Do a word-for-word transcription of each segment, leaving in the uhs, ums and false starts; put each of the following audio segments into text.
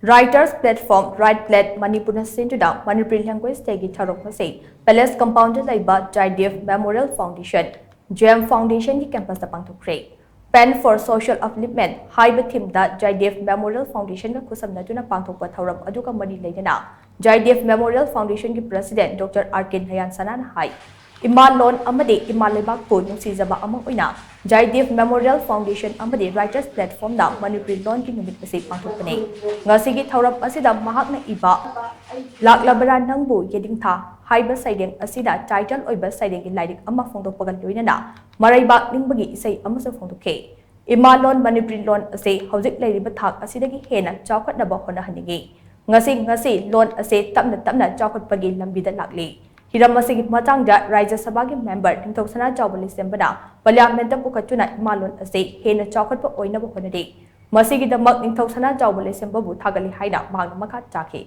Writers Platform, Write Plat ꯃꯅꯤꯄꯨꯔꯅ ꯁꯤꯟꯗꯨꯅ Manipuri language dayꯒꯤ ꯊꯧꯔꯝ ꯑꯁꯤ Palace Compoundꯗ ꯂꯩꯕ ꯖꯥꯏꯗꯦꯕ Memorial Foundation, ꯖꯦꯝ Foundationꯒꯤ campusꯇ ꯄꯥꯡꯊꯣꯛꯈ꯭ꯔꯦ꯫ Pen for Social Upliftment ꯍꯥꯏꯕ themeꯗ ꯖꯥꯏꯗꯦꯕ Memorial Foundationꯒ ꯈꯨꯠꯁꯝꯅꯗꯨꯅ ꯄꯥꯡꯊꯣꯛꯄ ꯊꯧꯔꯝ ꯑꯗꯨꯒ ꯃꯔꯤ ꯂꯩꯅꯅ ꯖꯥꯏꯗꯦꯕ Memorial Foundationꯒꯤ President Doctor R K ꯅꯌꯥꯟ ꯁꯅꯥꯅ ꯍꯥꯏ, ꯏꯃꯥ ꯂꯣꯟ ꯑꯃꯗꯤ ꯏꯃꯥ ꯂꯩꯕꯥꯛꯄꯨ ꯅꯨꯡꯁꯤꯖꯕ ꯑꯃ ꯑꯣꯏꯅ ꯖꯥꯏꯗꯦꯕ Memorial Foundation ꯑꯃꯗꯤ Writers Platformꯅ ꯃꯅꯤꯄꯨꯔꯤ ꯂꯣꯟꯒꯤ ꯅꯨꯃꯤꯠ ꯑꯁꯤ ꯄꯥꯡꯊꯣꯛꯄꯅꯤ꯫ ꯉꯁꯤꯒꯤ ꯊꯧꯔꯝ ꯑꯁꯤꯗ ꯃꯍꯥꯛꯅ ꯏꯕ ꯂꯥꯛꯂꯕꯔꯥ ꯅꯪꯕꯨ ꯌꯦꯅꯤꯡꯊꯥ ꯍꯥꯏꯕ ꯁꯩꯔꯦꯡ ꯑꯁꯤꯗ title ꯑꯣꯏꯕ ꯁꯩꯔꯦꯡꯒꯤ ꯂꯥꯏꯔꯤꯛ ꯑꯃ ꯐꯣꯡꯗꯣꯛꯄꯒ ꯂꯣꯏꯅꯅ ꯃꯔꯩꯕꯥꯛ ꯅꯤꯡꯕꯒꯤ ꯏꯁꯩ ꯑꯃꯁꯨ ꯐꯣꯡꯗꯣꯛꯈꯤ꯫ ꯏꯃꯥ ꯂꯣꯟ ꯃꯅꯤꯄꯨꯔꯤ ꯂꯣꯟ ꯑꯁꯤ ꯍꯧꯖꯤꯛ ꯂꯩꯔꯤꯕ ꯊꯥꯛ ꯑꯁꯤꯗꯒꯤ ꯍꯦꯟꯅ ꯆꯥꯎꯈꯠꯅꯕ ꯍꯣꯠꯅꯍꯟꯅꯤꯡꯏ꯫ ꯉꯁꯤ, ꯉꯁꯤ ꯂꯣꯟ ꯑꯁꯤ ꯇꯞꯅ ꯇꯞꯅ ꯆꯥꯎꯈꯠꯄꯒꯤ ꯂꯝꯕꯤꯗ ꯂꯥꯛꯂꯤ꯫ ꯍꯤꯔꯝ ꯑꯁꯤꯒꯤ ꯃꯇꯥꯡꯗ ꯔꯥꯖ꯭ꯌ ꯁꯚꯥꯒꯤ member ꯅꯤꯡꯊꯧ ꯁꯅꯥꯖꯥꯎꯕ ꯂꯩꯁꯦꯝꯕꯅ parliamentꯇ ꯄꯨꯈꯠꯇꯨꯅ ꯏꯃꯥ ꯂꯣꯟ ꯑꯁꯤ ꯍꯦꯟꯅ ꯆꯥꯎꯈꯠꯄ ꯑꯣꯏꯅꯕ ꯍꯣꯠꯅꯔꯤ꯫ ꯃꯁꯤꯒꯤꯗꯃꯛ ꯅꯤꯡꯊꯧ ꯁꯅꯥꯖꯥꯎꯕ ꯂꯩꯁꯦꯝꯕꯕꯨ ꯊꯥꯒꯠꯂꯤ ꯍꯥꯏꯅ ꯃꯍꯥꯛꯅ ꯃꯈꯥ ꯇꯥꯈꯤ꯫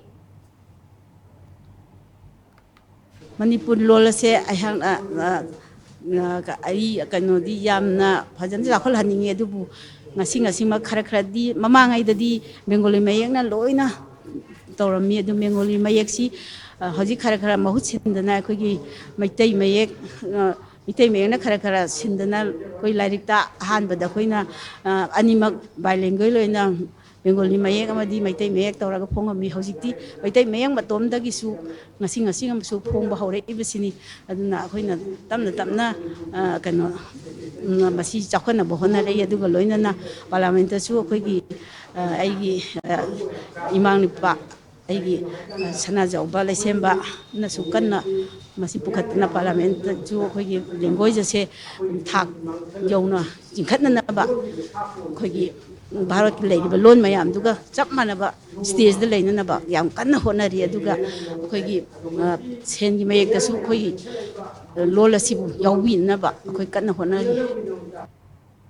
ꯃꯅꯤꯄꯨꯔ ꯂꯣꯜ ꯑꯁꯦ ꯑꯩꯍꯥꯛꯅ, ꯑ, ꯑ, ꯑꯩ ꯀꯩꯅꯣꯗꯤ ꯌꯥꯝꯅ ꯐꯖꯅ ꯆꯥꯎꯈꯠꯍꯟꯅꯤꯡꯉꯤ, ꯑꯗꯨꯕꯨ ꯉꯁꯤ ꯉꯁꯤꯃꯛ ꯈꯔ ꯈꯔꯗꯤ, ꯃꯃꯥꯡꯉꯩꯗꯗꯤ ꯕꯦꯡꯒꯣꯂꯤ ꯃꯌꯦꯛꯅ ꯂꯣꯏꯅ ꯇꯧꯔꯝꯃꯤ, ꯑꯗꯨ ꯕꯦꯡꯒꯣꯂꯤ ꯃꯌꯦꯛꯁꯤ, ꯑ, ꯍꯧꯖꯤꯛ ꯈꯔ ꯈꯔ ꯃꯍꯨꯠ ꯁꯤꯟꯗꯅ ꯑꯩꯈꯣꯏꯒꯤ ꯃꯩꯇꯩ ꯃꯌꯦꯛ, ꯑ, ꯃꯩꯇꯩ ꯃꯌꯦꯛꯅ ꯈꯔ ꯈꯔ ꯁꯤꯟꯗꯅ ꯑꯩꯈꯣꯏ ꯂꯥꯏꯔꯤꯛꯇ ꯑꯍꯥꯟꯕꯗ ꯑꯩꯈꯣꯏꯅ, ꯑ, ꯑꯅꯤꯃꯛ bilingual ꯑꯣꯏꯅ ꯕꯦꯡꯒꯣꯂꯤ ꯃꯌꯦꯛ ꯑꯃꯗꯤ ꯃꯩꯇꯩ ꯃꯌꯦꯛ ꯇꯧꯔꯒ ꯐꯣꯡꯉꯝꯃꯤ꯫ ꯍꯧꯖꯤꯛꯇꯤ ꯃꯩꯇꯩ ꯃꯌꯦꯛ ꯃꯇꯣꯝꯗꯒꯤꯁꯨ ꯉꯁꯤ ꯉꯁꯤ ꯑꯃꯁꯨ ꯐꯣꯡꯕ ꯍꯧꯔꯛꯏꯕꯁꯤꯅꯤ꯫ ꯑꯗꯨꯅ ꯑꯩꯈꯣꯏꯅ ꯇꯞꯅ ꯇꯞꯅ, ꯑ, ꯀꯩꯅꯣ, ꯎꯝ, ꯃꯁꯤ ꯆꯥꯎꯈꯠꯅꯕ ꯍꯣꯠꯅꯔꯛꯏ꯫ ꯑꯗꯨꯒ ꯂꯣꯏꯅꯅ parliamentꯇꯁꯨ ꯑꯩꯈꯣꯏꯒꯤ, ꯑ, ꯑꯩꯒꯤ, ꯑ, ꯏꯃꯥ ꯅꯨꯄꯥ, ꯑꯩꯒꯤ, ꯑ, ꯁꯅꯥꯖꯥꯎꯕ ꯂꯩꯁꯦꯝꯕꯅꯁꯨ ꯀꯟꯅ ꯃꯁꯤ ꯄꯨꯈꯠꯇꯅ parliamentꯇꯁꯨ ꯑꯩꯈꯣꯏꯒꯤ language ꯑꯁꯦ ꯊꯥꯛ ꯌꯧꯅ ꯆꯤꯡꯈꯠꯅꯅꯕ, ꯑꯩꯈꯣꯏꯒꯤ ꯚꯥꯔꯠꯀꯤ ꯂꯩꯔꯤꯕ ꯂꯣꯟ ꯃꯌꯥꯝꯗꯨꯒ ꯆꯞ ꯃꯥꯟꯅꯕ stageꯇ ꯂꯩꯅꯅꯕ ꯌꯥꯝ ꯀꯟꯅ ꯍꯣꯠꯅꯔꯤ꯫ ꯑꯗꯨꯒ ꯑꯩꯈꯣꯏꯒꯤ, ꯑ, ꯁꯦꯟꯒꯤ ꯃꯌꯦꯛꯇꯁꯨ ꯑꯩꯈꯣꯏꯒꯤ ꯂꯣꯜ ꯑꯁꯤꯕꯨ ꯌꯥꯎꯕꯤꯅꯅꯕ ꯑꯩꯈꯣꯏ ꯀꯟꯅ ꯍꯣꯠꯅꯔꯤ꯫